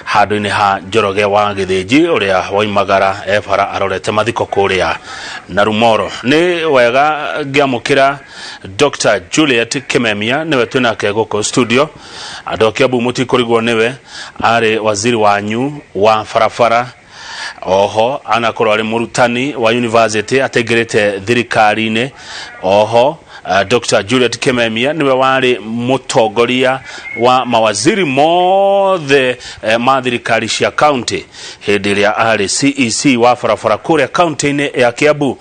Handũ-inĩ ha Njoroge wa Gĩthĩnji ũrĩa woimagara e bara arorete mathiko kũrĩa Narumoro. Nĩ wega ngĩamũkĩra Dr. Juliet Kimemia, nĩwe twĩnake gũkũ studio. Andũ a Kiambu mũtikũrigwo nĩwe, arĩ waziri wanyu wa barabara, oho anakorwo arĩ mũrutani wa university ataingĩrĩte thirikari-inĩ. Oho Dr. Juliet Kimemia niwe warĩ mũtongoria wa mawaziri mothe ma thirikari cia county hĩndĩ ĩrĩa arĩ CEC wa barabara kũrĩa county-inĩ ya Kiambu.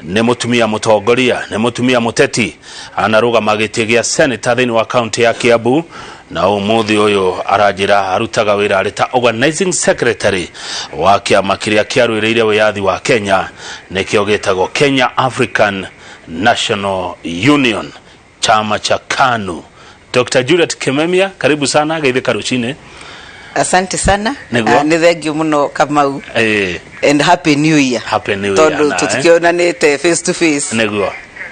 Nĩ mũtumia mũtongoria, nĩ mũtumia mũteti, anarũgama gĩtĩ gĩa senator thĩinĩ wa county ya Kiambu, na ũmũthĩ ũyũ aranjĩra arutaga wĩra arĩ ta organizing secretary wa kĩama kĩrĩa kĩarũĩrĩire wĩyathi wa Kenya, nĩkĩo gĩtagwo Kenya African National Union, chama cha KANU. Dr. Juliet Kimemia, karibu sana geithĩka rũcinĩ. Asante sana. Nĩguo. Ah, nĩ thengiũ mũno Kamau and happy new year. Happy New Year tondũ nawe. tũtikĩonanĩte face to face, Nĩguo.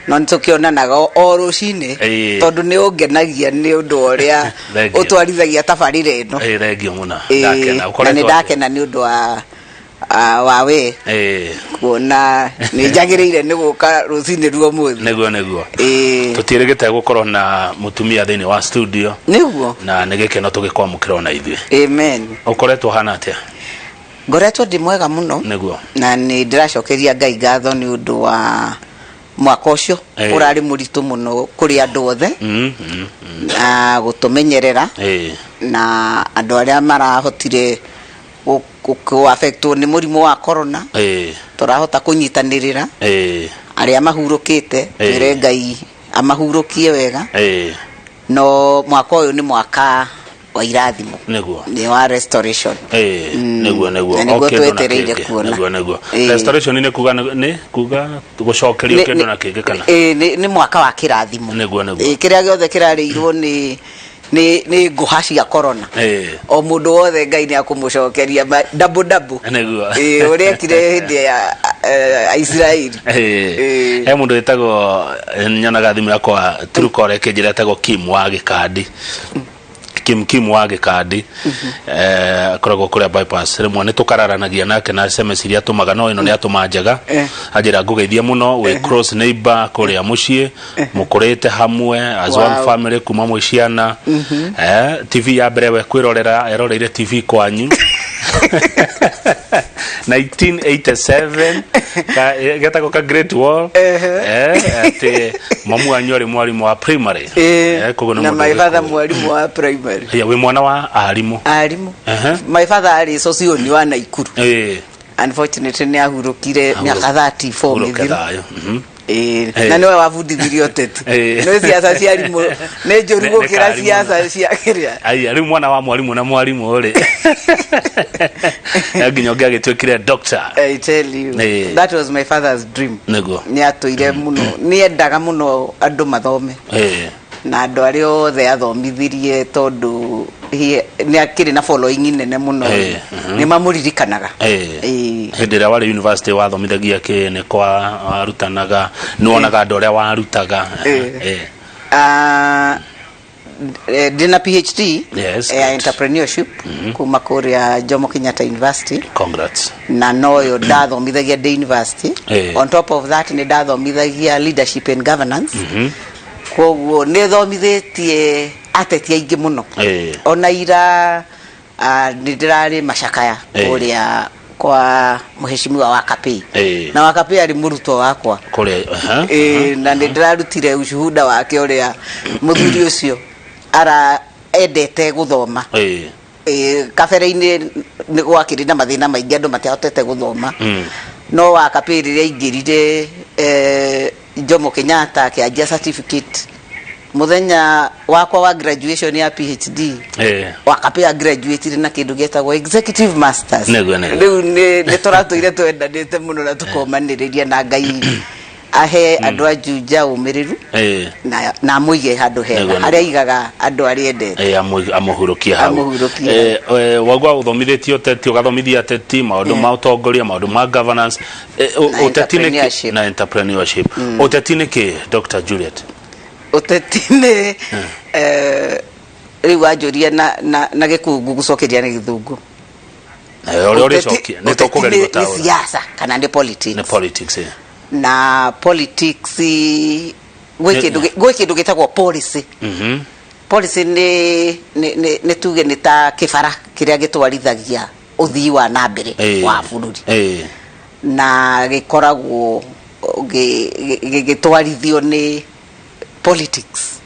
no nĩ tũkĩonanaga o rũcinĩ, tondũ nĩ ũngenagia nĩ ũndũ wa ũrĩa Thengiũ. ũtwarithagia tabarĩra ĩno. Thengiũ mũno. Ĩĩ, Ndakena. na Ũkoretwo nĩ atĩa? ndakena nĩ ũndũ wa wa we kuona nĩ njagĩrĩire nĩ gũka rũcinĩ rwa ũmũthĩ. Nĩguo. Ĩĩ. Tũtiĩrĩgĩte gũkorwo na mũtumia thĩinĩ wa studio, Nĩguo. na nĩ gĩkeno tũgĩkwamũkĩra ona ithuĩ. Amen. Ũkoretwo hana atĩa? Ngoretwo ndĩ mwega mũno, na nĩ ndĩracokeria Ngai ngatho nĩ ũndũ wa mwaka ũcio ũrarĩ mũritũ mũno kũrĩ andũ othe, na gũtũmenyerera, na andũ arĩa marahotire kũ-affectwo nĩ mũrimũ wa corona, tũrahota kũnyitanĩrĩra. Arĩa mahurũkĩte, twĩre Ngai amahurũkie wega. No mwaka ũyũ nĩ mwaka wa irathimo, nĩ wa restoration. Nĩguo. Na nĩguo O kĩndũ na twetereire kĩngĩ. kuona. Nĩguo. Restoration nĩ kuga gũcokerio kĩndũ na kĩngĩ kana? Ĩĩ, nĩ mwaka wa kĩrathimo. Nĩguo. Ĩĩ, kĩrĩa gĩothe kĩrarĩirwo nĩ ngũha cia corona, o mũndũ wothe Ngai nĩ akũmũcokeria double double. Ĩĩ, ũrĩa ekire hĩndĩ ya Aisiraeli. He mũndũ wĩtagwo nyonaga thimũ yakwa Truecaller ĩkĩnjĩra, etagwo Kim wa Gĩkandi, Kim wa Gĩkandi, akoragwo kũrĩa Bypass. Rĩmwe nĩ tũkararanagia nake na SMS iria atũmaga, no ĩno nĩ atũma njega. Anjĩra ngũgeithia mũno, wĩ close neighbor kũrĩa mũciĩ, mũkũrĩte hamwe as one family kuma mwĩ ciana. TV ya mbere we kwĩrorera eroreire TV kwanyu 1987, getagwo ka Great Wall. Atĩ mamu wanyu arĩ mwarimũ wa primary. Koguo nĩ Na mũndũ my father ũgĩkũyũ. Mwarimũ wa primary. Aya, wĩ mwana wa arimũ? Arimũ. My father arĩ socioni wa Naikuru. Unfortunately nĩ ahurũkire mĩaka 34 Hurũke mĩthiru. thayũ. Ĩĩ, na nĩwe wabundithirie ũteti. Nĩ ciaca cia arimũ nĩ njũru Nĩ gũkĩra karimũ. ciaca cia kĩrĩa. Aya, rĩu mwana wa mwarimũ na mwarimũ rĩ, no nginya ũngĩagĩtuĩkire doctor. I tell you, that was my father's dream. Nĩ atũire mũno, nĩ endaga mũno andũ mathome, na andũ arĩa othe athomithirie, tondũ nĩ akĩrĩ na following nene mũno, nĩ mamũririkanaga. Hĩndĩ ĩrĩa warĩ university wathomithagia kĩ? Nĩ kwa warutanaga? Nĩ wonaga andũ arĩa warutaga? Ah, ndĩ na PhD ya entrepreneurship kuma kũrĩa Jomo Kenyatta University. Congrats. Na noyo ndathomithagia ndĩ university. On top of that nĩ ndathomithagia leadership and governance. Koguo nĩ thomithĩtie ateti aingĩ mũno. Ona ira nĩ ndĩrarĩ macakaya kũrĩa kwa mheshimiwa wa Kapei, na wa Kapei arĩ mũrutwo wakwa. Kũrĩa aha. Ĩĩ, na nĩ ndĩrarutire ushuhuda wake ũrĩa mũthuri ũcio ara endete gũthoma. Ĩĩ, kabere-inĩ nĩ gwakĩrĩ na mathĩna maingĩ, andũ matiahotete gũthoma, no wa Kapei rĩrĩa aingĩrire Jomo Kenyatta akĩanjia certificate, mũthenya wakwa wa graduation ya PhD, Wakapei agraduatire na kĩndũ gĩetagwo executive masters. Nĩguo. Rĩu nĩ tũratũire twendanĩte mũno na tũkomanĩrĩria, na Ngai ahe andũ a Juja ũmĩrĩru na amũige handũ hega Nĩguo. harĩa aigaga andũ arĩa endete. Amũhurũkie hau. Amũhurũkie. Waigua ũthomithĩtie ũteti, ũgathomithia ateti maũndũ ma ũtongoria, maũndũ ma governance. Na Ũteti nĩ kĩ? entrepreneurship. Na entrepreneurship. Ũteti nĩ kĩ, Dr. Juliet? Ũteti nĩ Rĩu wanjũria na gĩkũngũ, gũcokeria na gĩthũngũ. Ũrĩa ũrĩcokia nĩ Ũteti tũkũgeria nĩ gũtaũra. siasa kana nĩ politics. Nĩ politics, eh. Na politics gwĩ gwĩ kĩndũ gĩtagwo policy. Policy nĩ tuge nĩ ta kĩbara kĩrĩa gĩtwarithagia ũthii wa na mbere wa bũrũri, na gĩkoragwo gĩgĩtwarithio nĩ politics.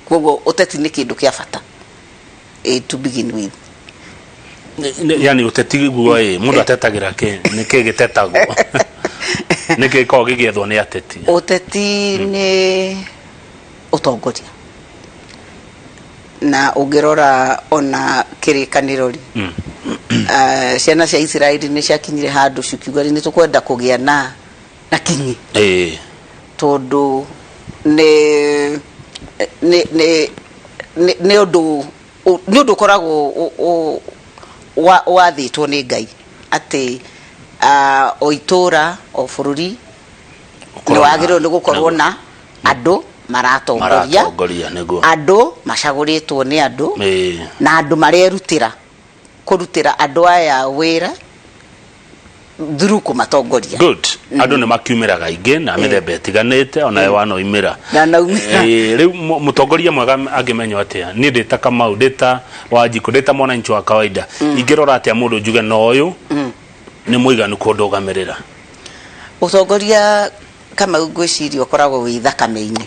Koguo ũteti nĩ kĩndũ kĩa bata, to begin with. Yani ũteti guo ĩ mũndũ atetagĩra kĩ? Nĩ kĩ gĩtetagwo? Nĩ kĩ gĩkoragwo gĩgĩethwo nĩ ateti? Ũteti nĩ ũtongoria, na ũngĩrora ona kĩrĩkanĩro rĩ, ciana cia Isiraeli nĩ ciakinyire handũ cikiuga nĩ tũkwenda kũgĩa na kinyi, tondũ nĩ ũndũ ũkoragwo wathĩtwo nĩ Ngai atĩ o itũra o bũrũri nĩ wagĩrĩirwo nĩ gũkorwo na andũ maratongoria. Maratongoria, nĩguo. Andũ macagũrĩtwo nĩ andũ, na andũ marerutĩra kũrutĩra andũ aya wĩra through kũmatongoria. Good. Andũ nĩ makiumĩraga aingĩ na mĩthemba ĩtiganĩte, ona we wanoimĩra. Ndanaumĩra. Rĩu mũtongoria mwega angĩmenywo atĩa? Niĩ ndĩ ta Kamau, ndĩ ta Wanjikũ, ndĩ ta mwananchi wa kawaida, ingĩrora atĩa mũndũ njuge na ũyũ nĩ mũiganu kũndũgamĩrĩra? Ũtongoria, Kamau, ngwĩciria ũkoragwo wĩ thakame-inĩ.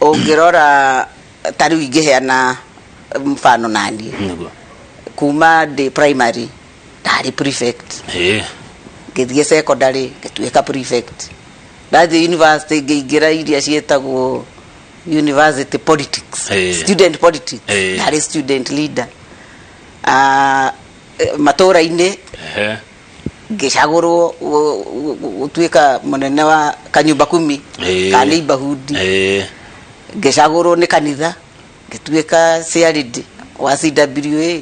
Ũngĩrora ta rĩu ingĩheana mfano naniĩ, kuma ndĩ primary ndarĩ prefect, ngĩthiĩ secondary ngĩtuĩka prefect, ndathiĩ university ngĩingĩra iria ciĩtagwo university politics, student politics, ndarĩ student leader. Matũra-inĩ ngĩcagũrwo gũtuĩka mũnene wa kanyumba kumi ka neighborhood. Ngĩcagũrwo nĩ kanitha ngĩtuĩka chairlady wa CWA.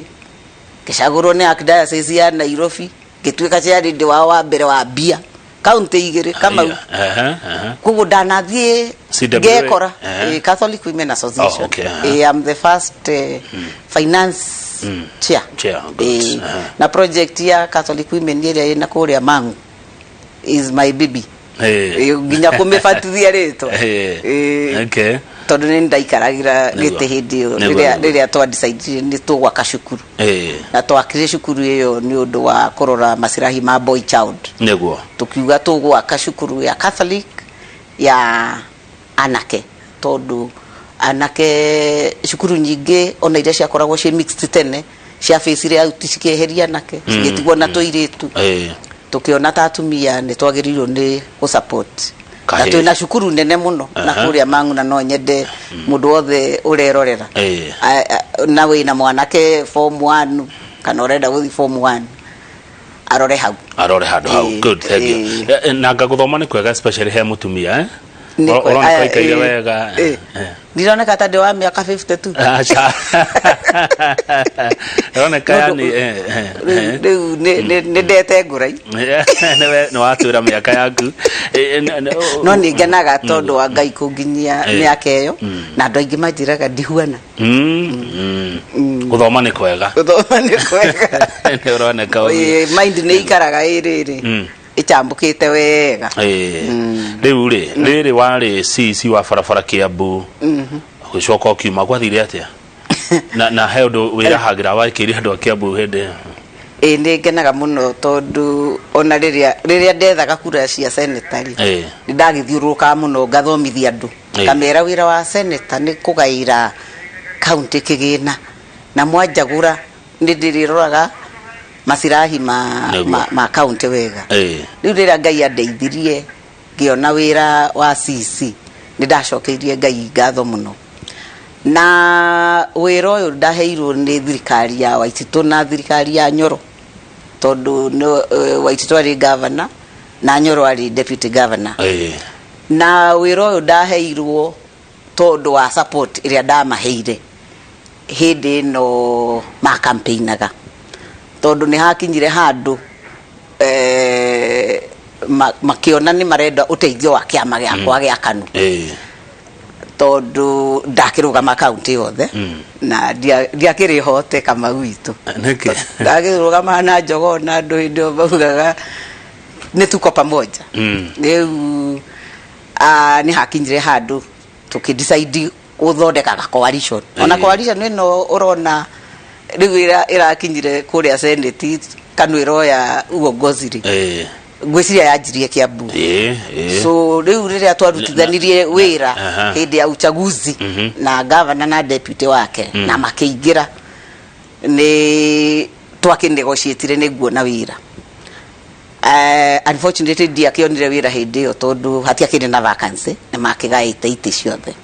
Ngĩcagũrwo nĩ Archdiocese ya Nairobi, ngĩtuĩka chairlady wao wa mbere wa mbia kaunti igĩrĩ, Kamau. Ehe, ehe. Koguo ndanathiĩ CWA, ngekora Catholic Women Association. Oh, okay. I'm the first finance chair. Chair, good. Na project ya Catholic Women ĩrĩa ĩna kũrĩa Mangu is my baby. Nginya kũmĩbatithia rĩtwa. Tondũ nĩ ndaikaragĩra gĩtĩ hĩndĩ ĩyo rĩrĩa rĩrĩa twa decide nĩ tũgwaka cukuru, na twakire cukuru ĩyo nĩ ũndũ wa kũrora masirahi ma boy child. Tukiuga tũgwaka cukuru ya Catholic ya anake, tondũ anake cukuru nyingĩ ona iria ciakoragwo ciĩ mixed tene ciabĩcire out, cikĩeheria anake, cigĩtigwo na tũirĩtu. Tukiona ta atumia nĩ twagĩrĩirwo nĩ gũ support na Kahĩĩ. Twĩna cukuru nene mũno na kũrĩa Mang'u, na no nyende mũndũ wothe ũrerorera na wĩna mwanake form 1 kana ũrenda gũthiĩ form 1 arore hau. Arore handũ hau. Good, thank you. Na ngagũthoma nĩ kwega, especially he mũtumia, eh? Nĩ Ũroneka ũikaire wega. Ndironeka ta ndĩ wa mĩaka 52. Aca, ĩroneka yani Rĩu nĩ ndete ngũrai. Nĩwe nĩ watwĩra mĩaka yaku. No nĩ ngenaga tondũ wa Ngai kũnginyia mĩaka ĩyo, na andũ aingĩ manjĩraga ndihuana. Gũthoma nĩ kwega. Gũthoma nĩ kwega. Nĩ ũroneka ũguo. Mind nĩ ikaraga ĩrĩrĩ ĩchambũkĩte wega. Rĩu rĩ, rĩrĩ warĩ CEC wa barabara Kiambu, ũgĩcoka ũkiuma, gwathire atĩa? Na he ũndũ wĩrahagĩra wekĩire andũ a Kiambu hĩndĩ ĩyo? Ĩ, nĩ ngenaga mũno tondũ ona rĩrĩa ndethaga kura cia seneta rĩ, nĩ ndagĩthiũrũrũkaga mũno ngathomithia andũ, ngamera wĩra wa seneta nĩ kũgaĩra kaunti kĩgĩna, na mwanjagũra nĩ ndĩrĩroraga masirahi ma kaunti wega. Rĩu rĩrĩa Ngai andeithirie ngĩona wĩra wa CC, nĩ ndacokeirie Ngai ngatho mũno, na wĩra ũyũ ndaheirwo nĩ thirikari ya Waititũ na thirikari ya Nyoro, tondũ Waititũ arĩ governor na Nyoro arĩ deputy governor. Na wĩra ũyũ ndaheirwo tondũ wa support ĩrĩa ndamaheire hĩndĩ ĩno ma campaignaga, tondũ nĩ hakinyire handũ makĩona nĩ marenda ũteithio wa kĩama gĩakwa gĩa KANU. Tondũ ndakĩrũgama kaunti yothe na ndiakĩrĩ hote Kamau witũ. Nĩkĩ? Ndakĩrũgama na njogoo na andũ hĩndĩ ĩyo maugaga nĩ tuko pamoja. Rĩu nĩ hakinyire handũ tũkĩdecide gũthondeka ga coalition, ona coalition ĩno ũrona rĩu ĩrakinyire kũrĩa Senate, kanu ĩroya uongozi rĩ, ngwĩciria yanjirie Kiambu. Ĩĩ, ĩĩ. So rĩu rĩrĩa twarutithanirie wĩra hĩndĩ ya uchaguzi na gavana na deputy wake na makĩingĩra, nĩ twakĩnegotiatire nĩ nguona wĩra. Unfortunately ndiakĩonire wĩra hĩndĩ ĩyo tondũ hatiakĩrĩ na vacancy, nĩ makĩgaĩte itĩ ciothe.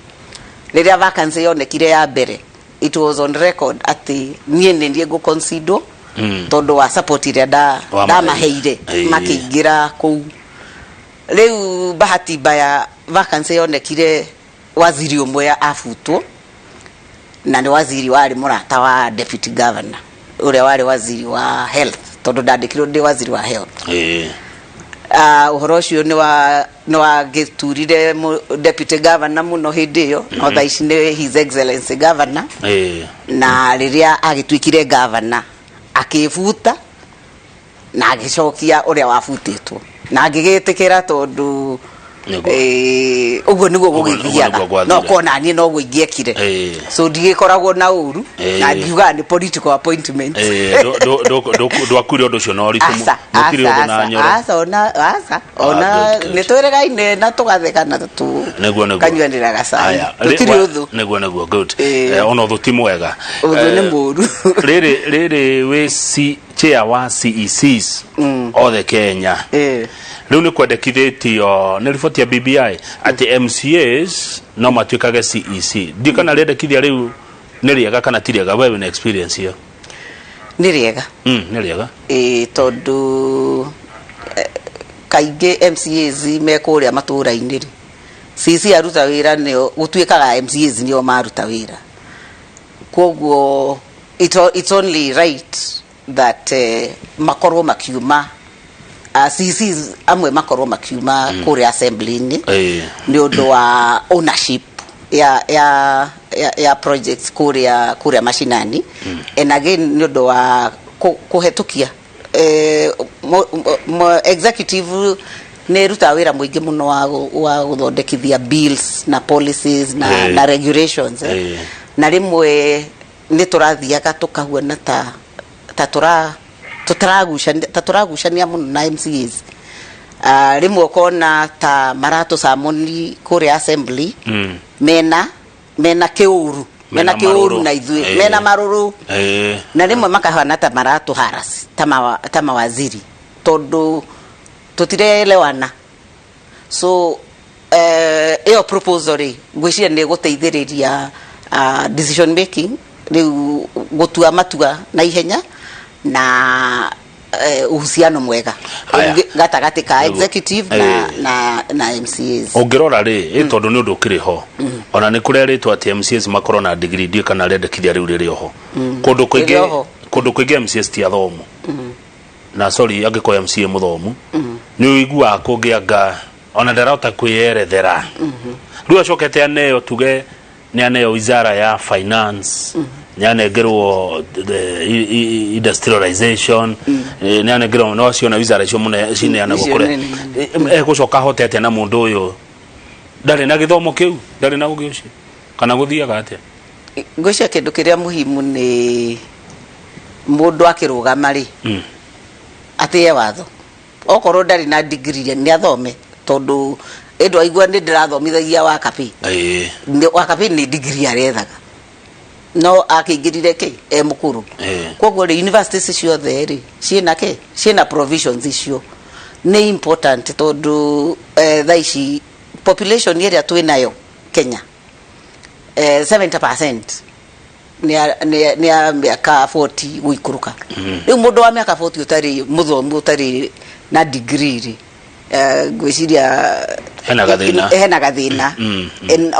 Rĩrĩa vacancy yonekire ya mbere, it was on record atĩ niĩ nĩ niĩ ngũconsiderwo tondũ wa support ĩrĩa Wamaheire. ndamaheire makĩingĩra kũu. Rĩu bahati mbaya vacancy yonekire waziri ũmwe abutwo, na nĩ waziri warĩ mũrata wa deputy governor ũrĩa warĩ waziri wa health, tondũ ndandĩkirwo ndĩ waziri wa health. Ũhoro ũcio nĩ wagĩturire deputy governor mũno hĩndĩ ĩyo, no thaa ici nĩ His Excellency governor. Na rĩrĩa agĩtuĩkire governor, akĩbuta na agĩcokia ũrĩa wabutĩtwo na ngĩgĩtĩkĩra tondũ ũguo nĩguo Ũguo gũgĩthiaga. Nĩguo gwathire. No kona niĩ noguo ingĩekire. So ndigĩkoragwo na ũru na ndiugaga nĩ political appointment. Ndwakuire ũndũ ũcio na ũritũ? Aca. Mũtirĩ Aca. ũndũ na Aca. Nyoro? Aca, ona aca, ona. Ah, good, good. Nĩ twĩrĩgaine na tũgatheka na tu Nĩguo. kanyuanĩra gacai. Aya, Tũtirĩ ũthũ. Nĩguo, good. Ona ũthũ ti mwega. Ũthũ nĩ mũru. Rĩrĩ wĩ chair wa CECs othe Kenya. Rĩu nĩ kwendekithĩtio nĩ riboti ya BBI atĩ MCAs no matuĩkage CEC. Ndiũ kana rĩendekithia rĩu nĩ rĩega kana ti rĩega, we wĩna experience ĩyo. Nĩ rĩega. Nĩ rĩega. Ĩĩ, tondũ kaingĩ MCAs me kũrĩa matũũra-inĩ rĩ, CC aruta wĩra nĩo gũtuĩkaga MCAs nĩo maruta wĩra, koguo it's only right that makorwo makiuma, CCs amwe makorwo makiuma kũrĩa assembly-inĩ nĩ ũndũ wa ownership ya projects kũrĩa mashinani, and again nĩ ũndũ wa kũhetũkia executive nĩ ĩrutaga wĩra mũingĩ mũno wa gũthondekithia bills na policies na, na regulations. Na rĩmwe nĩ tũrathiaga tũkahuana ta tũra tũtaragucania, ta tũragucania mũno na MCAs. Rĩmwe ũkona ta maratũcamoni kũrĩa assembly mena kĩũru, mena Mena kĩũru marũrũ. na ithuĩ, mena marũrũ, na rĩmwe makahana ta maratũharas ta mawaziri tondũ tũtirelewana. So ĩyo proposal rĩ, ngwĩciria nĩ ĩgũteithĩrĩria decision making, rĩu gũtua matua na ihenya na uhusiano mwega Haya. Gatagatĩ ka executive na, na MCAs. Ũngĩrora rĩ, ĩ tondũ nĩ ũndũ ũkĩrĩ ho, ona nĩ kũrerĩtwo atĩ MCAs makorwo na degree, ndiũ kana rĩendekithia rĩu rĩrĩ oho kũndũ Rĩrĩ kũingĩ. oho. Kũndũ kũingĩ MCAs ti athomu, na sorry angĩkorwo MCA mũthomu nĩ ũiguaga kũngĩ anga ona ndarahota kwĩyerethera. Rĩu acokete aneo, tuge nĩ aneo wizara ya finance, nĩ anengerwo the industrialization, nĩ anengerwo, no ciona wizara icio mũne cineanagwo Icio kũrĩa. nene. Egũcoka ahote atĩa na mũndũ ũyũ ndarĩ na gĩthomo kĩu, ndarĩ na ũgĩ ũcio, kana gũthiaga atĩa? Ngwĩciria kĩndũ kĩrĩa muhimu nĩ mũndũ akĩrũgama rĩ, atĩye watho. Okorwo ndarĩ na degree rĩ, nĩ athome, tondũ ĩndũ aigua nĩ ndĩrathomithagia wakabĩ. Wakabĩ nĩ degree arethaga, no akĩingĩrire kĩ e mũkũrũ. Koguo rĩ, universities ciothe rĩ, ciĩna kĩ, ciĩna provisions icio. Nĩ important tondũ thaa ici population ĩrĩa twĩ nayo Kenya, 70% nĩ ya mĩaka 40 gũikũrũka. Rĩu mũndũ wa mĩaka 40 ũtarĩ mũthomu, ũtarĩ na degree rĩ, ngwĩciria Hena gathĩna. Hena gathĩna.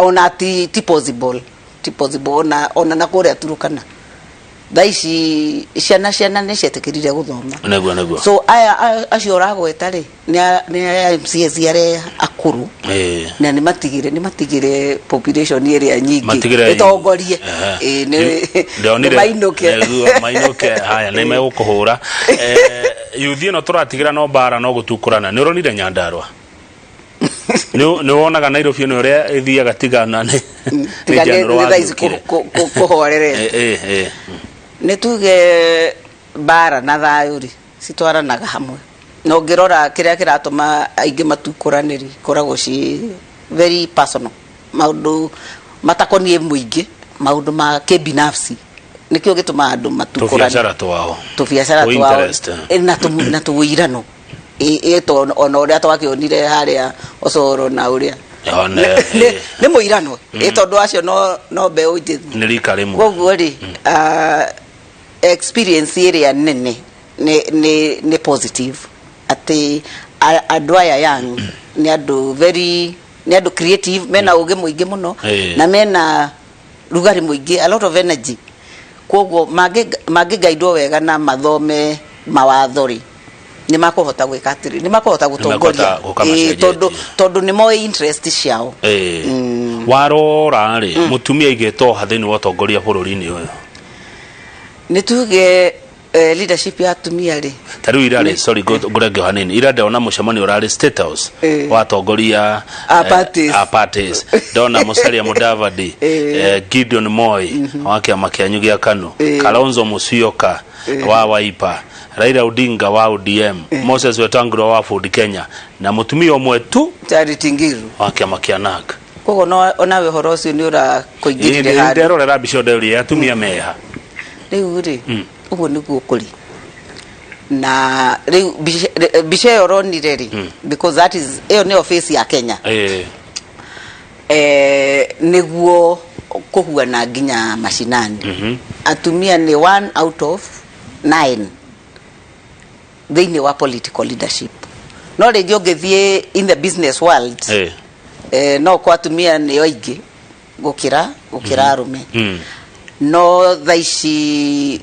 Ona ti possible, ti possible ona na kũrĩa Turukana thaa ici ciana nĩ cietĩkĩrire gũthoma. Nĩguo. So aya acio ũragweta rĩ, nĩ a MCAs arĩa akũrũ. Akũrũ na nĩ matigire population ĩrĩa nyingĩ Matigire ĩtongorie. Ĩĩ, nĩ Ndonire nĩ mainũke. Nĩguo, mainũke. Haya, nĩ megũkũhũra. Yuthi ĩno tũratigĩra no mbara no gũtukũrana. Nĩ ũronire Nyandarua, nĩ wonaga Nairobi ĩno ũrĩa ĩthiaga tigana nĩ Tiga nĩ General nĩ thaa ici wathiũkire. Kũhorerete. Eh, eh, eh. Nĩ tuge mbara na thayũ rĩ citwaranaga hamwe, na ũngĩrora kĩrĩa kĩratũma aingĩ matukũrane rĩ, ikoragwo ci very personal, maũndũ matakoniĩ mũingĩ, maũndũ ma kĩbinafsi, nĩkĩo gĩtũmaga andũ matukũrane. Tũbiacara twao. Tũbiacara Tũ twao. interest, eh. Na tũwĩirano ĩtwo ona ũrĩa twakĩonire harĩa Osoro na ũrĩa One, nĩ mũirano ĩ tondũ acio no mbeũ njĩthĩ. Nĩ rika rĩmwe. Koguo rĩ, experience ĩrĩa nene nĩ positive atĩ andũ aya young nĩ andũ very, nĩ andũ creative, mena ũgĩ mũingĩ mũno na mena rugarĩ mũingĩ, a lot of energy. Koguo mangĩgaidwo wega na mathome mawatho rĩ, nĩ makũhota gwĩka atĩrĩ, nĩ makũhota gũtongoria. Nĩmekũhota gũka Ĩĩ, tondũ macenjetie. Tondũ nĩ moĩ interest ciao. Warora rĩ, mũtumia aigĩtwo ha thĩinĩ wa ũtongoria bũrũri-inĩ ũyũ? Nĩ tuge leadership ya atumia rĩ, Ta rĩu ira rĩ, sorry, ngũrenge o hanini, ira ndona mũcemanio ũrarĩ State House wa atongoria A parties. A parties. Ndona Musalia Mudavadi, Gideon Moi wa kĩama kĩanyu gĩa KANU, Kalonzo Musyoka wa Wiper, Raila Odinga wa ODM, Moses Wetangula wa Ford Kenya, na mũtumia ũmwe tu Charity Ngiru wa kĩama kĩa NARC. Koguo no onawe ũhoro ũcio nĩ ũrakũingĩrire handũ. Nderorera mbica ndeũria atumia meha. Rĩu rĩ, ũguo nĩguo kũrĩ na rĩu mbica ĩyo ũronire rĩ, because that is, ĩyo nĩyo face ya Kenya. Nĩguo kũhuana nginya macinani, atumia nĩ one out of nine thĩinĩ wa political leadership, no rĩngĩ ũngĩthiĩ in the business world, no kwa atumia nĩo aingĩ gũkĩra arũme. No thaa ici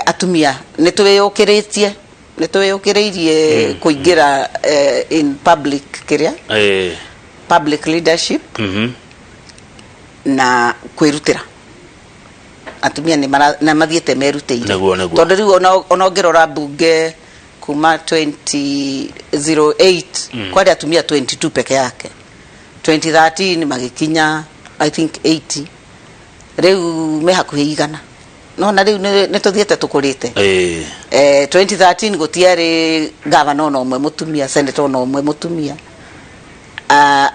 atumia nĩ twĩyũkĩrĩtie, nĩ twĩyũkĩrĩirie kũingĩra in public kĩrĩa public leadership na kwĩrutĩra. Atumia nĩ na mathiĩte merutĩire. Nĩguo, nĩguo. Tondũ rĩu ona ũngĩrora mbunge kuma 2008 kwarĩ atumia 22 peke yake, 2013 magĩkinya I think 80, rĩu me hakuhĩ 100. Nona rĩu nĩ tũthiĩte tũkũrĩte. 2013 gũtiarĩ gavana ona ũmwe mũtumia, senator ona ũmwe mũtumia.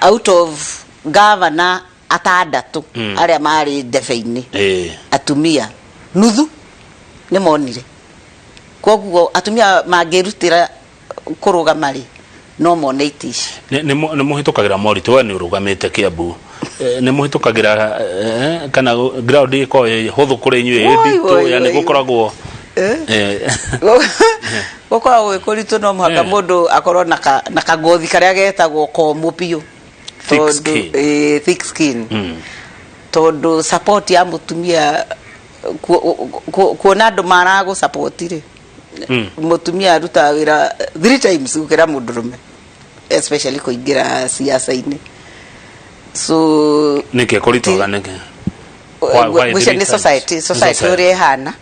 Out of gavana atandatũ arĩa marĩ ndebe-inĩ, atumia nuthu nĩ monire. Koguo atumia mangĩrutĩra kũrũgama rĩ, no mone itĩ ici. Nĩ mũhĩtũkagĩra moritũ. We nĩ ũrũgamĩte Kĩambu. Nĩ mũhĩtũkagĩra kana ground ĩkoragwo ĩ hũthũ kũrĩ inyuĩ, ĩ Woi, nditũ, woi, yani woi. gũkoragwo Gũkoragwo gwĩ kũritũ, no mũhaka mũndũ akorwo na kagothi karĩa getagwo komũ biũ. Thick Tondũ- skin. Thick skin, tondũ support ya mũtumia kuona andũ maragũ support rĩ, mũtumia arutaga wĩra three times gũkĩra mũndũrũme, especially kũingĩra siasa-inĩ. So Nĩkĩ kũritũhaga nĩkĩ? Why ngwĩciria three nĩ times? society Nĩ society society. ũrĩa ĩhana,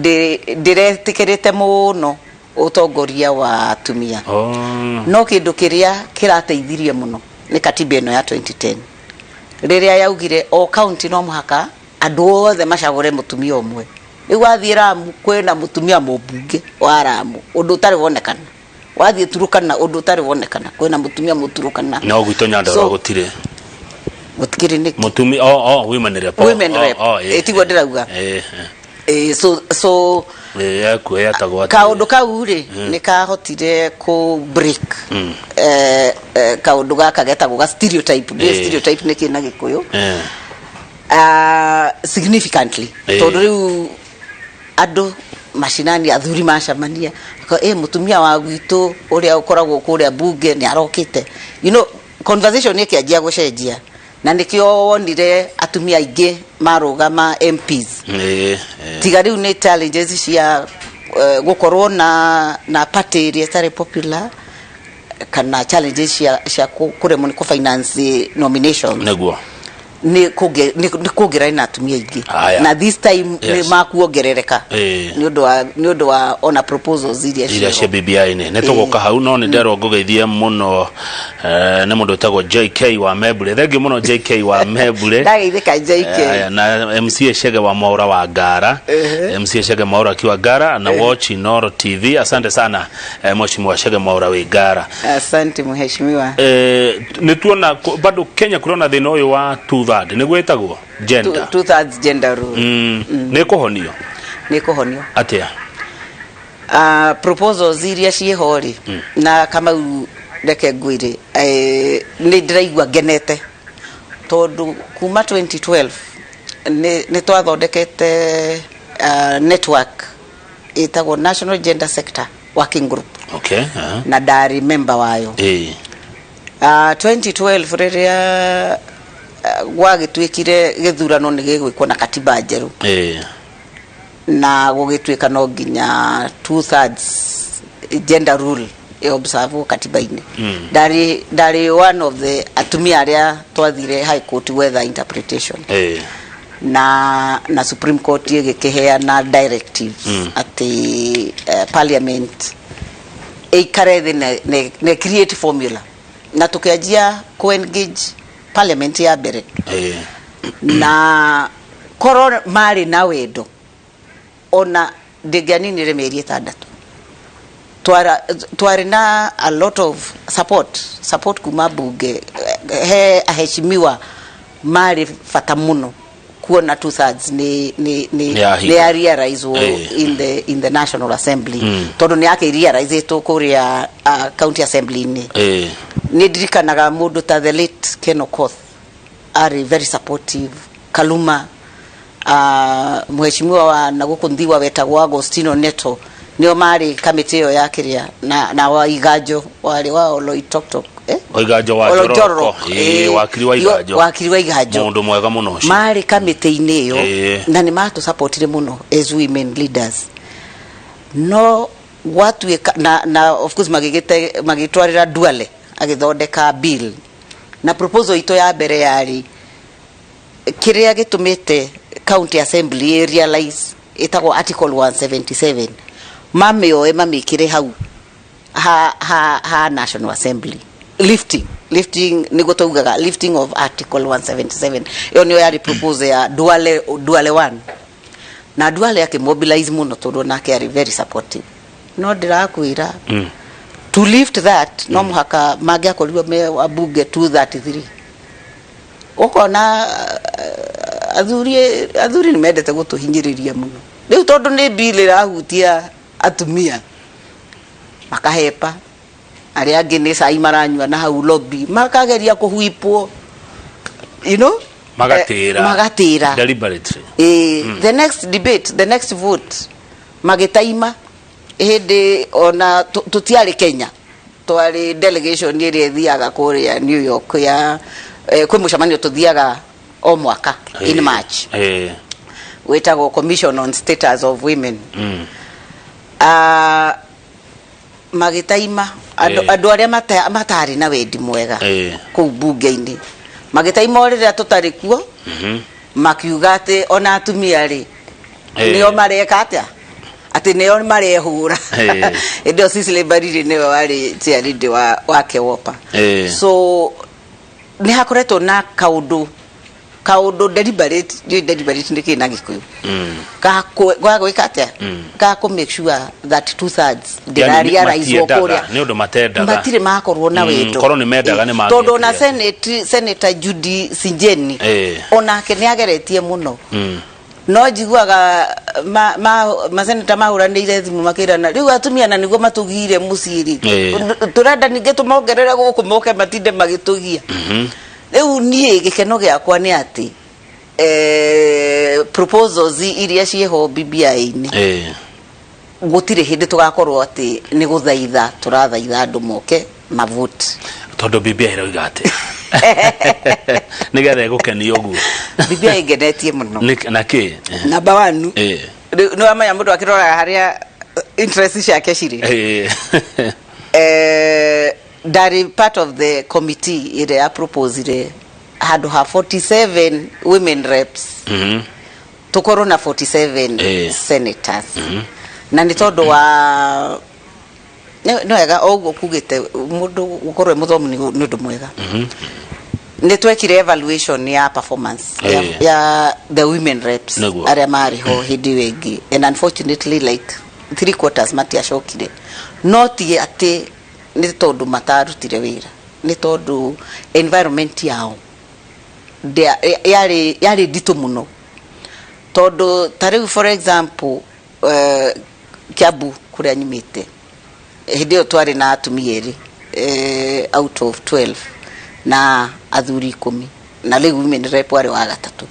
ndĩretĩkĩrĩte mũno ũtongoria wa atumia. No kĩndũ kĩrĩa kĩrateithirie mũno nĩ katiba ĩno ya 2010, rĩrĩa yaugire o county no mũhaka andũ othe macagũre mũtumia ũmwe. Rĩu wathiĩ Ramu kwĩna mũtumia mũmbunge wa Ramu, ũndũ ũtarĩ wonekana. Wathiĩ Turukana, ũndũ ũtarĩ wonekana, kwĩna mũtumia Mũturukana. No gwitũ Nyandarua gũtirĩ. Gũtikĩrĩ nĩkĩ? Mũtumia, oh, women rep. Oh, Women rep. Oh, Tiguo ndĩrauga. So Yaku yetagwo atĩa? Kaũndũ kau rĩ, nĩ kahotire kũ break kaũndũ gaka getagwo ga stereotype. Nĩ stereotype nĩ kĩ na Gĩkũyũ? Significantly, tondũ rĩu andũ macinani, athuri macamania, mũtumia wa gwitũ ũrĩa ũkoragwo kũrĩa bunge nĩ arokĩte, conversation ĩkĩanjia gũcenjia, na nĩkĩo wonire atumia aingĩ marũgama MPs. Tiga rĩu nĩ challenges cia gũkorwo na party ĩrĩa ĩtarĩ popular. Kana challenges cia kũremwo nĩ kũ-finance nominations. Nĩ kũngĩrarĩ na atumia aingĩ. Na this time nĩ makuongerereka nĩ ũndũ wa ona proposals iria iria cia ciĩho. BBI-inĩ. Nĩ tũgũka hau, no nĩ nderwo ngũgeithie mũno nĩ mũndũ wĩtagwo JK wa Membure. Thengiũ mũno, JK wa Membure. Ndageithĩka, JK. Aya, na MCA Shege wa Mwaura wa Ngara. MCA Shege Mwaura akiwa Ngara na watch Inoro TV. Asante sana, Mheshimiwa Shege Mwaura wĩ Ngara. Asante, mheshimiwa. Nĩ tuona bado Kenya kũrona thĩna ũyũ wa two third, nĩguo ĩtagwo gender. Two thirds gender rule. Nĩ kũhonio? Nĩ kũhonio. Atĩa? Proposals iria ciĩho rĩ, na Kamau, reke ngwĩre, nĩ ndĩraigua ngenete tondũ kuma 2012 nĩ twathondekete network ĩtagwo National Gender Sector Working Group. Na ndarĩ member wayo. 2012 rĩrĩa gwagĩtuĩkire gĩthurano nĩ gĩgwĩkwo na katiba njerũ na gũgĩtuĩka no nginya two thirds gender rule ĩobserve katiba-inĩ, ndarĩ one of the atumia arĩa twathire High Court gwetha interpretation. Na Supreme Court ĩgĩkĩheana directives atĩ parliament ĩikare thĩ na create formula, na tũkĩanjia ku engage parliament ya mbere. Na korwo marĩ na wendo, ona ndĩngĩaninire mĩeri 6. Twarĩ na a lot of support kuma bunge, he aheshimiwa marĩ bata mũno kuona two thirds nĩ Nĩ yahinga. Nĩ ya realize in the National Assembly, tondũ nĩ yake realize kũrĩa county assembly-inĩ. Nĩ ndirikanaga mũndũ ta the late Ken Okoth arĩ very supportive, Kaluma, mheshimiwa wa na gũkũ Ndhiwa wetagwo Agostino Neto, nĩo marĩ kamĩtĩ ĩyo ya kĩrĩa na wa Iganjo warĩ wa Oloitoktok, eh? Waiganjo wa Oloitororok, Njoroko. Wakiri wa Iganjo. Wakiri wa Iganjo. Mũndũ mwega mũno ũcio. Marĩ kamĩtĩ-inĩ ĩyo na nĩ matũsupportire mũno as women leaders, no gwatuĩka na of course magĩgĩte magĩtwarĩra Duale agĩthondeka bill, na proposal itũ ya mbere yarĩ kĩrĩa gĩtũmĩte county assembly realize ĩtagwo article 177, mamĩoe mamĩkĩre hau ha National Assembly, lifting nĩguo taugaga, lifting of article 177. Ĩyo nĩyo yarĩ proposal ya Duale 1, na Duale akĩmobilize mũno tondũ nake arĩ very supportive. No ndĩrakwĩra, to lift that no mũhaka mangĩakorirwo me wabunge 233. Ũkona athuri nĩ mendete gũtũhinyĩrĩria mũno. Rĩu tondũ nĩ bill ĩrahutia atumia, makahepa. Arĩa angĩ nĩ cai maranyua na hau lobby, makageria kũhuipwo. Magatĩra. Magatĩra. Deliberately. The next debate, the next vote, magĩtaima. Hĩndĩ ona tũtiarĩ Kenya, twarĩ delegation ĩrĩa ĩthiaga kũrĩa New York ya kwĩ mũcemanio tũthiaga o mwaka in March, wĩtagwo Commission on Status of Women. Magĩtaima andũ andũ arĩa matarĩ na wendi mwega kũu bunge-inĩ, magĩtaima o rĩrĩa tũtarĩ kuo, makiuga atĩ ona atumia rĩ, nĩo mareka atĩa, atĩ nĩo marehũra. Hĩndĩ ĩyo Cecily Mbarire nĩwe warĩ chairlady wa KEWOPA. So nĩ hakoretwo na kaũndũ deliberate, ndiũĩ deliberate nĩ kĩ na Gĩkũyũ, ga gwĩka atĩa, ga kũ make sure that two thirds Yani ndĩrarealize matiendaga, kũrĩa. Nĩ ũndũ matendaga. Matirĩ makorwo na wendo. Korwo nĩ mendaga nĩ Tondũ ona mangĩekire. Senator Judy Sinjeni onake nĩ ageretie mũno, no njiguaga maseneta mahũranĩire thimũ makĩrana, rĩu atumia na nĩguo matũgire mũciĩ rĩ, tũrenda ningĩ tũmongerere gũkũ moke matinde magĩtũgia. Rĩu niĩ gĩkeno gĩakwa nĩ atĩ proposals iria ciĩho BBI-inĩ, gũtirĩ hĩndĩ tũgakorwo atĩ nĩ gũthaitha tũrathaitha andũ moke mavote. Tondũ BBI ĩroiga atĩa nĩgetha ĩgũkenia ũguo? BBI ĩngenetie mũno. Na kĩ? Number one, nĩ wamenya mũndũ akĩroraga harĩa interest ciake cirĩ. Ndarĩ part of the committee ĩrĩa ya proposire handũ ha 47 women reps tukorwo na 47 senators. Na nĩ tondũ wa nĩ wega o ũguo kugĩte mũndũ gũkorwo e mũthomu nĩ ũndũ mwega. Nĩ twekire evaluation ya performance ya the women reps arĩa marĩ ho hĩndĩ ĩyo ĩngĩ, and unfortunately like three quarters matiacokire. No ti atĩ nĩ tondũ matarutire wĩra, nĩ tondũ environment yao yarĩ nditũ mũno, tondũ ta rĩu, for example, Kiambu kũrĩa nyumĩte, hĩndĩ ĩyo twarĩ na atumia erĩ out of 12 na athuri 10, na rĩu women rep warĩ wa gatatũ.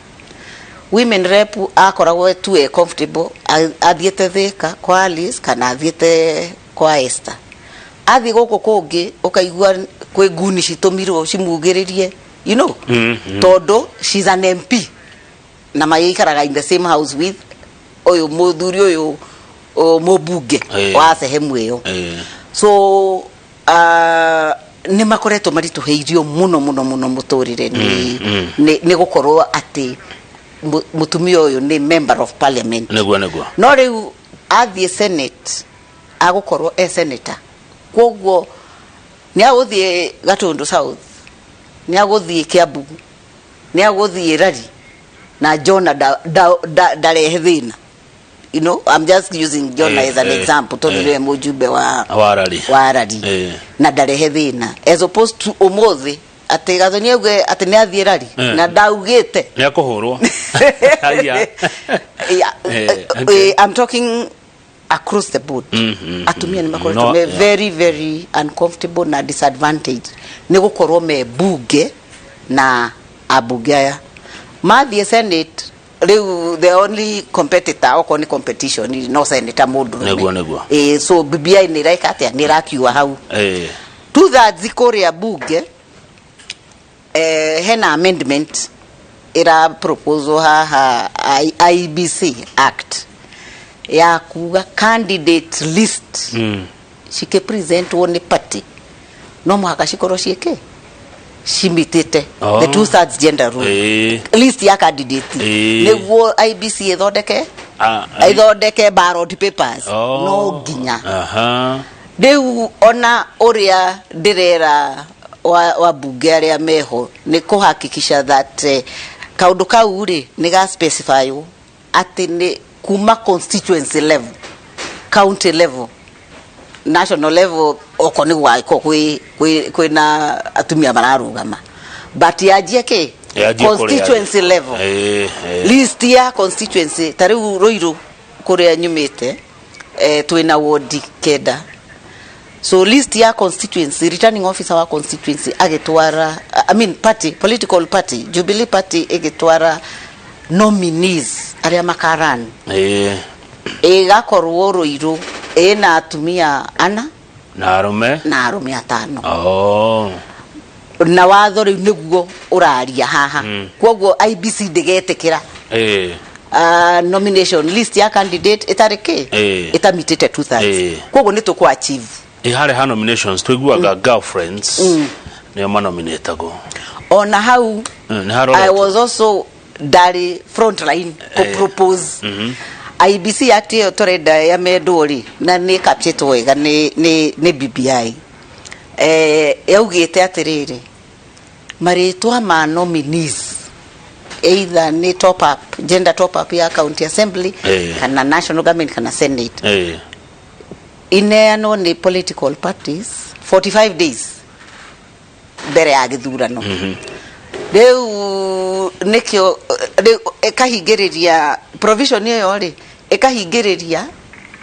Women rep akoragwo tu e comfortable athiĩte Thika kwa Alice kana athiĩte kwa Esther. Athiĩ gũkũ kũngĩ, ũkaigua kwĩ nguni citũmirwo cimugĩrĩrie, tondũ she's an MP na magĩikaraga in the same house with ũyũ mũthuri ũyũ mũmbunge wa sehemu ĩyo. So nĩ makoretwo maritũhĩirio mũno mũno mũno mũtũrĩre nĩ nĩ gũkorwo atĩ mũtumia ũyũ nĩ member of parliament. Nĩguo nĩguo. No rĩu athiĩ senate, agũkorwo e senator, koguo nĩ agũthiĩ Gatundu South, nĩ agũthiĩ Kiambu, nĩ agũthiĩ Rari na Jona ndarehe thĩna. I'm just using Jona as an example tondũ nĩwe mũjumbe wa wa Rari. Wa Rari. Na ndarehe thĩna, as opposed to ũmũthĩ atĩ Gathoni auge atĩ nĩ athiĩ Rari na ndaugĩte nĩ akũhũrwo. Haya. Yeah, I'm talking across the board. Atumia nĩ makoretwo me very very uncomfortable na disadvantage nĩ gũkorwo me bunge na ambunge aya mathiĩ senate. Rĩu the only competitor, okorwo nĩ competition, no senator mũndũrũme. Nĩguo, nĩguo. So BBI nĩ ĩreka atĩa? Nĩ ĩrakiua hau two thirds kũrĩa bunge. Hena amendment ĩra proposal haha, IEBC Act, ya kuga candidate list cikĩpresentwo nĩ party no mũhaka cikorwo ciĩke cimitĩte the two thirds gender rule. List ya candidate nĩguo IEBC ĩthondeke ĩthondeke ballot papers no nginya. Rĩu ona ũrĩa ndĩrera wa bunge arĩa meho nĩ kũhakikisha that kaũndũ kau rĩ nĩ ga specify atĩ nĩ kuma constituency level, county level, national level, oko nĩ gwagĩkorwo kwĩna atumia mararũgama, but yanjie kĩ? Yanjie kũrĩa Constituency level. List ya constituency, ta rĩu Rũirũ kũrĩa nyumĩte, twĩna wodi 9, so list ya constituency, returning officer wa constituency agĩtwara, I mean party, political party, Jubilee Party ĩgĩtwara nominees arĩa makaran, ĩgakorwo Rũirũ ĩna atumia ana na arũme na arũme atano. Na watho rĩu nĩguo ũraria haha. Koguo IEBC ndĩgetĩkĩra nomination list ya candidate ĩtarĩ kĩ ĩtamitĩte two thirds. Koguo nĩ tũkũ achieve. Harĩa ha nominations tũiguaga girlfriends nĩo manominatagwo. Ona hau Nĩ I haroretwo. was also ndarĩ front line kũ propose IEBC Act ĩyo tũrenda yamendwo rĩ, na nĩ captured wega nĩ BBI. Yaugĩte atĩrĩrĩ, marĩtwa ma nominees, either nĩ top up, gender top up ya county assembly kana national government kana senate, ineanwo nĩ political parties 45 days mbere ya gĩthurano. Rĩu nĩkĩo rĩu ĩkahingĩrĩria provision ĩyo rĩ, ĩkahingĩrĩria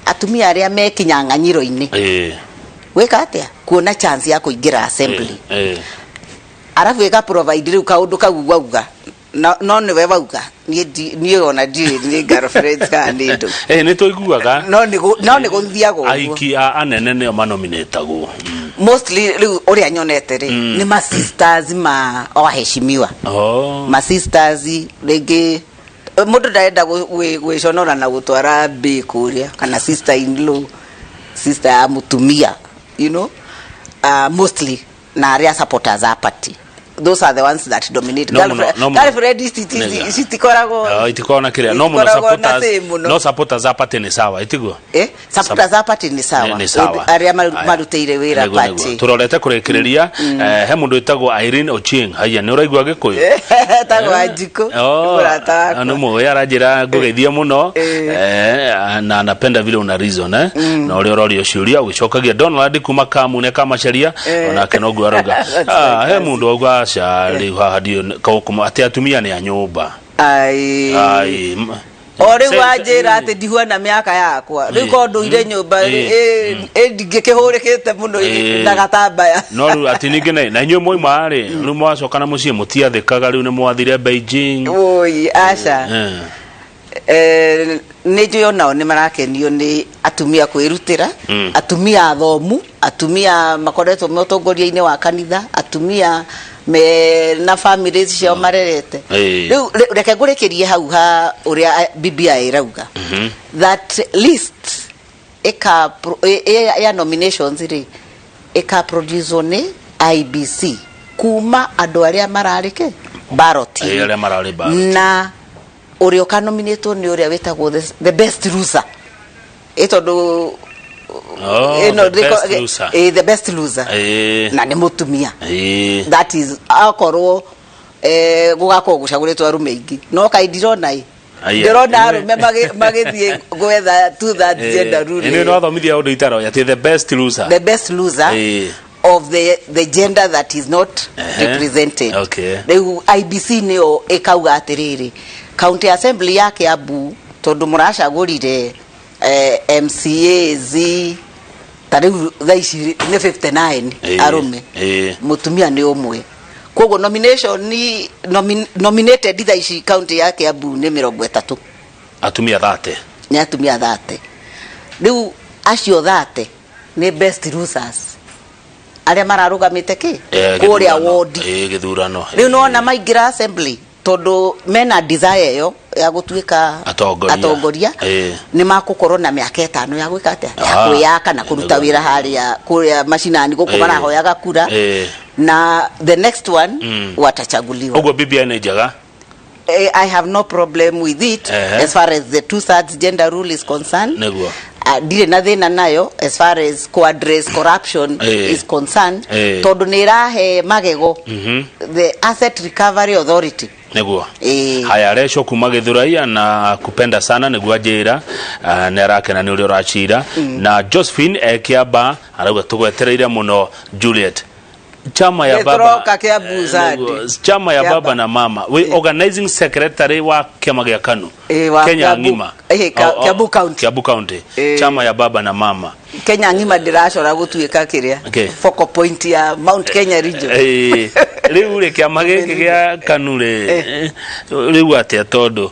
atumia arĩa me kinyang'anyiro-inĩ gwĩka atĩa? Kuona chance ya kũingĩra assembly. Arabu ĩka provide rĩu kaũndũ kau wauga no nĩwe wauga, niĩ ona ndirĩ nĩ girlfriends kana nĩ ndũ. Nĩ tũiguaga No nĩ gũthiagwo ũguo. Aiki a anene nĩo manominatagwo. Mostly rĩu ũrĩa nyonete rĩ, nĩ ma sisters ma waheshimiwa. Ma sisters rĩngĩ mũndũ ndarenda gwĩconora na gũtwara mbĩ kũrĩa, kana sister in law, sister ya mũtumia. Mostly na arĩa supporters a party, those are the ones that dominate. No mũno, no mũno. Girlfriend Nĩguo. citikoragwo. Ah, itikoragwo na kĩrĩa no mũno. Itikoragwo na Supporters say mũno. No supporters a party nĩ sawa, itiguo? Supporters a party nĩ sawa. Nĩ sawa. Arĩa Aya. marutĩire wĩra Nĩguo, party. nĩguo. Tũrorete kũrĩkĩrĩria, he mũndũ wĩtagwo Irene Ochieng. Haya, nĩ ũraigua Gĩkũyũ? Etagwo Wanjikũ. Oh, mũrata wakwa. nĩ mũĩ aranjĩra ngũgeithie mũno. Na anapenda vile una reason, na ũrĩa ũrorio ciũria ũgĩcokagia. Donald kuma Kamune Kamacharia onake noguo arauga. That's Ah, my he mũndũ auga aca rĩu haha ndiũ atĩ atumia nĩ a nyũmba. Ai. Ai, O rĩu wanjĩra atĩ ndihuana mĩaka yakwa rĩu, ko ndũire nyũmba ndingĩkĩhũrĩkĩte mũno na gatambaya. No rĩu atĩ ningĩ na inyuĩ mwauma rĩ, rĩu mwacoka na mũciĩ mũtiathĩkaga, rĩu nĩ mwathire Beijing. Oi, aca. Nĩ njũĩ onao nĩ marakenio nĩ atumia kwĩrutĩra, atumia athomu, atumia makoretwo me ũtongoria-inĩ wa kanitha, atumia me na families ciao marerete. Rĩu reke ngũrĩkĩrie hau ha ũrĩa BBI ĩrauga that list ĩka ya nominations rĩ, ĩka produce nĩ IEBC kuma andũ arĩa mararĩ ke ballot. Arĩa mararĩ ballot. Na ũrĩa ũkanominatwo nĩ ũrĩa wĩtagwo the best loser, ĩ tondũ Oh, ĩno the best loser. The best loser na nĩ mũtumia. That is akorwo gũgakorwo gũcagũrĩtwo arũme aingĩ, no kaĩ ndirona ĩ Aya. ndĩrona arũme magĩthiĩ gwetha two thirds gender rule. Ĩnĩ no thomithia ũndũ itaroya atĩ the best loser. The best loser of the gender that is not represented. Rĩu IEBC nĩyo ĩkauga atĩrĩrĩ, county assembly ya Kiambu tondũ mũracagũrire MCAs ta rĩu thaa ici nĩ 59 arũme, mũtumia nĩ ũmwe, koguo nomination ni nominated thaa ici county ya Kiambu nĩ 30. Atumia 30. Nĩ atumia 30. Rĩu acio 30 nĩ best losers arĩa mararũgamĩte kĩ kũrĩa gĩthurano. Wodi. Gĩthurano. Rĩu nĩwona maingĩra assembly, tondũ mena desire ĩyo ya gũtuĩka Atongoria. Atongoria nĩ makũkorwo na mĩaka 5 ya gwĩka atĩa, ya kwĩyaka na kũruta wĩra harĩa kũrĩa macinani gũkũ marahoyaga kura, na the next one watachaguliwa. Ũguo BBI nĩ njega? I have no problem with it as far as the two thirds gender rule is concerned. Ndirĩ na thĩna nayo as far as ku-address corruption is concerned, tondũ nĩ ĩrahe magego the Asset Recovery Authority. Haya, Resho kuma Githurai na kupenda sana nĩguo anjĩra, nĩ arakena nĩ ũrĩa ũracira, na Josephine ekiamba arauga tũgwetereire mũno Juliet, chama ya Nĩ baba. tũroka Kiambu Sunday. Nĩguo, chama ya Kiamba. baba na mama, we organizing secretary wa kĩama gĩa KANU Wa Kenya Kiambu. ng'ima. Eh, Kiambu County. Kiambu County. Chama ya baba na mama. Kenya ng'ima ndĩracora gũtuĩka kĩrĩa focal point ya Mount Kenya region. Rĩu rĩ, kĩama gĩkĩ gĩa KANU rĩ, rĩu atĩa? Tondũ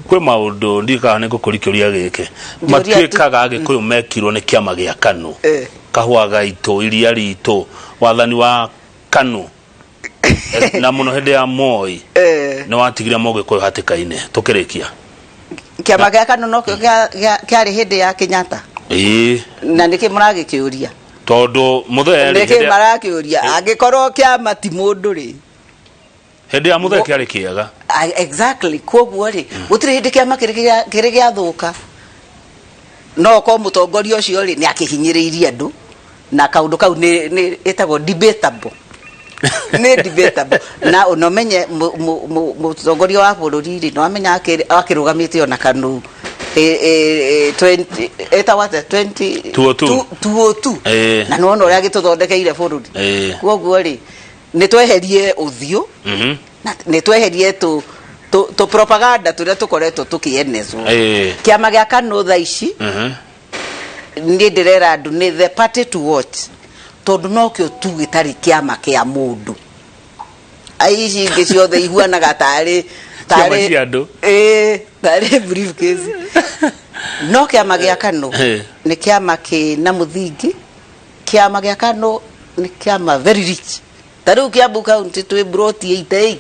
kwĩ maũndũ ndikaga nĩ ngũkũria kĩũria gĩkĩ. Njũria tu. Matuĩkaga Agĩkũyũ mekirwo nĩ kĩama gĩa KANU, kahũa gaitũ, iria ritũ, wathani wa KANU, na mũno hĩndĩ ya Moi nĩ watigire Mũgĩkũyũ hatĩka-inĩ. Tũkĩrĩkia. Kĩama gĩa KANU nokĩo kĩarĩ hĩndĩ ya Kenyatta. Na nĩkĩ mũragĩkĩũria? Tondũ mũthee rĩ, Nĩkĩ marakĩũria angĩkorwo kĩama ti mũndũ rĩ? Hĩndĩ ya mũthee kĩarĩ kĩega. Ah, exactly. Koguo rĩ, gũtirĩ hĩndĩ kĩama kĩrĩ gĩathũka, no okorwo mũtongoria ũcio rĩ nĩ akĩhinyĩrĩirie andũ, na kaũndũ kau nĩ ĩtagwo debatable, nĩ debatable. Na ũnomenye mũtongoria wa bũrũri rĩ, nĩwamenya akĩrũgamĩte ona KANU 20 ĩtagwo atĩa, 20 202. 202. Na nĩwona ũrĩa agĩtũthondekeire bũrũri. Koguo rĩ, nĩ tweherie ũthiũ na nĩ tweherie tũ propaganda tũrĩa tũkoretwo tũkĩenezwo. Kĩama gĩa KANU thaa ici, niĩ ndĩrera andũ nĩ the party to watch, tondũ nokĩo tu gĩtarĩ kĩama kĩa mũndũ. Ai, ici ingĩ ciothe ihuanaga tarĩ Ciama cia andũ. Tarĩ briefcase. No kĩama gĩa KANU nĩ kĩama kĩna mũthingi. Kĩama gĩa KANU nĩ kĩama very rich. Ta rĩu Kiambu County twĩ broti 88.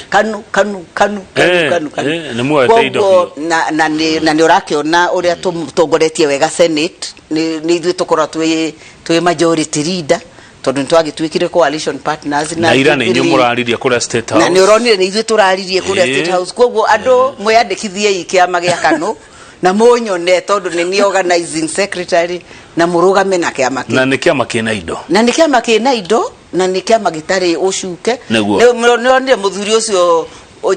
KANU, KANU, KANU, KANU, KANU, KANU. Nĩ muoete indo. Koguo, na nĩ ũrakĩona ũrĩa tũtongoretie wega Senate, nĩ ithuĩ tũkorwo twĩ majority leader. Tondũ nĩ twagĩtuĩkire coalition partners. Na ira nĩ inyuĩ mũraririe kũrĩa State House. Na nĩ ũronire nĩ ithuĩ tũraririe kũrĩa State House. Koguo andũ mwĩyandĩkithiei kĩama gĩa KANU na mũnyone, tondũ nĩ niĩ organizing secretary, na mũrũgame na kĩama kĩu. Na nĩ kĩama kĩna indo. Na nĩ kĩama kĩna indo, na nĩ kĩama gĩtarĩ ũcuke. Nĩonire mũthuri ũcio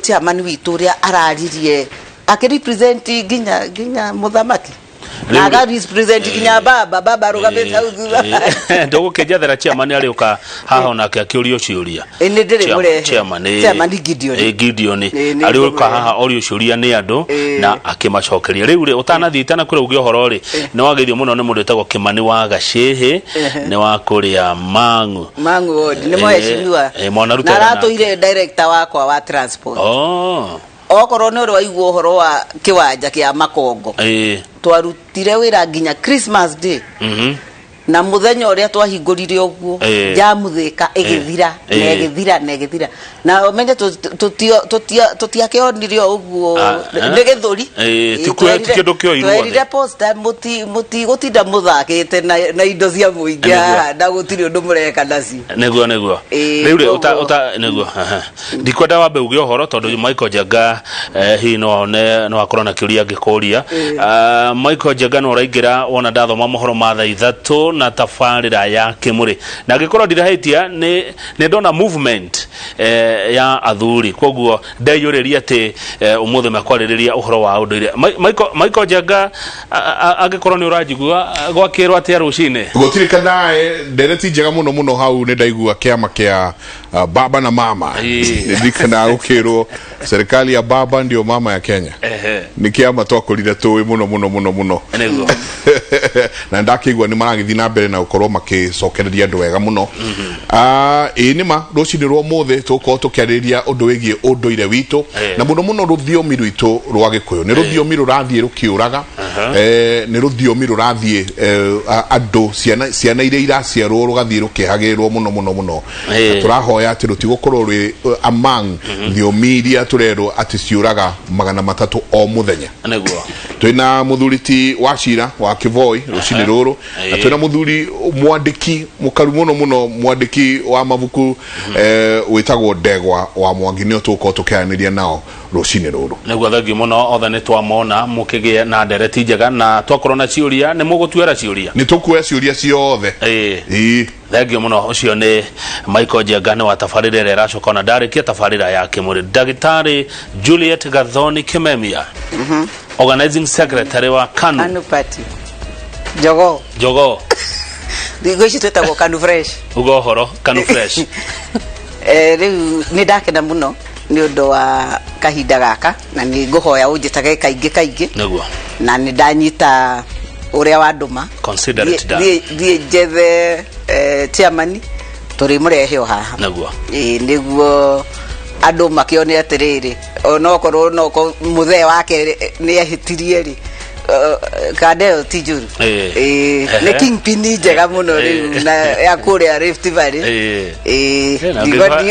chairman witũ ũrĩa araririe akĩrepresent nginya mũthamaki na aga represent nginya baba arũgamĩte hau thutha. Ndũgũkĩnjathera chairman arĩũka haha onake akĩũrio ciũria. Nĩ ndĩrĩ mũrehe. Chairman. Chairman Gideon. Gideon arĩũka haha orio ciũria nĩ andũ na akĩmacokeria. Rĩu rĩ, ũtanathiĩ itanakwĩra uge ũhoro rĩ, nĩ wageithio mũno nĩ mũndũ wĩtagwo Kĩmani wa Gacĩhĩ, nĩ wa kũrĩa Mang'u. Mang'u ward nĩ mũheshimiwa. Mwanaruta na aratũire director wakwa wa transport. Okorwo nĩ ũrĩ waigua ũhoro wa kĩwanja kĩa Makongo, twarutire wĩra nginya Christmas Day, na mũthenya ũrĩa twahingũrire ũguo, jamu Thĩka ĩgĩthira na ĩgĩthira na ĩgĩthira, na ũmenye tũtiakĩonire o ũguo. Nĩ gĩthũri. Ti kĩndũ kĩoirwo thĩ. Twerire posta mũtigũtinda mũthakĩte na indo cia mũingĩ haha na gũtirĩ ũndũ mũreka nacio. Nĩguo. Rĩu rĩ, ũta nĩguo aha. Ndikwenda wambe uge ũhoro tondũ Michael Njenga, hihi no one no akorwo na kĩũria angĩkũria. Michael Njenga no ũraingĩra wona ndathoma mohoro ma thaa 3 na tabarĩra ya Kĩmũrĩ, na angĩkorwo ndirahĩtia nĩ ndona movement ya athuri, koguo ndeyũrĩria atĩ ũmũthĩ mekwarĩrĩria ũhoro wa ũndũire. Michael Njenga, angĩkorwo nĩ ũranjigua, gwakĩrwo atĩa rũcinĩ? Gũtirĩ kanae ndereti njega mũno mũno hau. Nĩ ndaigua kĩama kĩa baba na mama. Ndirikanaga gũkĩrwo serikali ya baba ndio mama ya Kenya. Nĩ kĩama twakũrire tũĩ mũno mũno mũno mũno. Na ndakĩigua nĩ maragĩthiĩ na mbere na gũkorwo makĩcokereria andũ wega mũno. Ĩĩ nĩ ma rũcinĩ rwa ũmũthĩ tũgũkorwo tũkĩarĩrĩria ũndũ wĩgiĩ ũndũire witũ, na mũno mũno rũthiomi rwitũ rwa Gĩkũyũ. Nĩ rũthiomi rũrathiĩ rũkĩũraga, nĩ rũthiomi rũrathiĩ andũ ciana iria iraciarwo rũgathiĩ rũkĩhagĩrĩrwo mũno mũno mũno. Na tũrahoya atĩ rũtigũkorwo rwĩ among thiomi iria tũrerwo atĩ ciũraga 300 o mũthenya. Twĩna mũthuri ti wa cira wa Kĩvoi rũcinĩ rũrũ, na twĩna mũthuri mwandĩki mũkaru mũno mũno, mwandĩki wa mabuku, wĩtagwo Ndegwa wa Mwangi, nĩo tũgũkorwo tũkĩaranĩria nao rũcinĩ rũrũ. Nĩguo, thengiũ mũno othe, nĩ twamona mũkĩgĩe na ndereti njega, na twakorwo na ciũria nĩ mũgũtuĩra ciũria. Nĩ tũkuoya ciũria ciothe. Ĩĩ. Thengiũ mũno. Ũcio nĩ Michael Njenga, nĩ wa tabarĩra ĩrĩa ĩracoka ona ndarĩkia tabarĩra ya Kĩmũrĩ. Ndagĩtarĩ Juliet Gathoni Kimemia, organizing secretary wa KANU. KANU Party, jogoo. Jogoo. Thikũ ici twĩtagwo KANU Fresh. Uga ũhoro KANU Fresh. Rĩu nĩ ndakena mũno nĩ ũndũ wa kahinda gaka, na nĩ ngũhoya ũnjĩtage kaingĩ kaingĩ. Na nĩ ndanyita ũrĩa wandũma. Consider it done. Thiĩ njethe chairman tũrĩmũrehe o haha. Ĩĩ, nĩguo andũ makĩone atĩrĩrĩ, onokorwo no mũthee wake nĩ ahĩtirie rĩ, kanda ĩyo ti njũru. Ĩĩ, nĩ kingpin njega mũno rĩu na ya kũrĩa Rift Valley. Ĩĩ, Na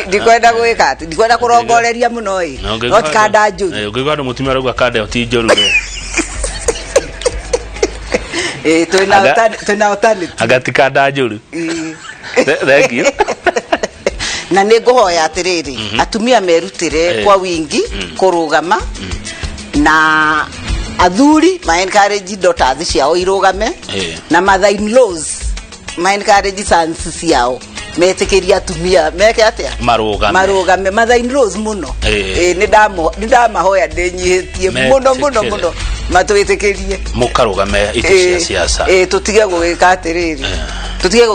ndikwenda gwĩka atĩ ndikwenda kũrongoreria mũno ĩ, Na no ti kanda njũru. Ũngĩigua andũ mũtumia arauga kanda ĩyo ti njũru rĩ. Ĩĩ, twĩna alternative. Anga ti kanda njũru. Thank you. Na nĩ ngũhoya atĩrĩrĩ, atumia merutĩre kwa wingi kũrũgama, na athuri ma encourage daughters ciao irũgame, na mother in laws ma encourage sons ciao metĩkĩrie atumia meke atĩa? Marũgame. Marũgame, mother in laws mũno. Ĩĩ, nĩ ndamahoya ndĩnyihĩtie mũno mũno Metĩkĩre. mũno matwĩtĩkĩrie mũkarũgame itĩ cia siasa. Ĩĩ, tũtige gũgĩka atĩrĩrĩ, tũtige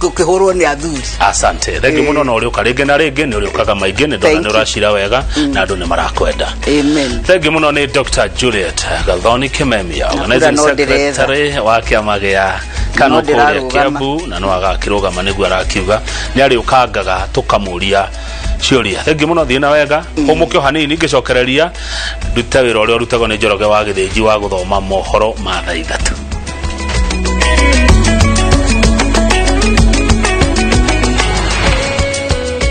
gũkĩhũrwo nĩ athuri. Asante, thengi mũno, na ũrĩũka rĩngĩ na rĩngĩ, nĩ ũrĩũkaga maingĩ, nĩ ndona Thank nĩ you. ũracira wega na andũ nĩ marakwenda. Amen. Thengi mũno. Nĩ Dr Juliet Gathoni Kimemia, organizing no ndĩretha. secretary wa kĩama gĩa KANU No kũrĩa ndĩrarũgama. Kiambu, na no agakĩrũgama nĩguo arakiuga nĩ arĩũkangaga tũkamũria ciũria. Thengi mũno, thiĩ na wega, hũmũke o hanini ngĩcokereria ndute wĩra ũrĩa ũrutagwo nĩ Njoroge wa Gĩthĩnji wa gũthoma mohoro ma thaa 3.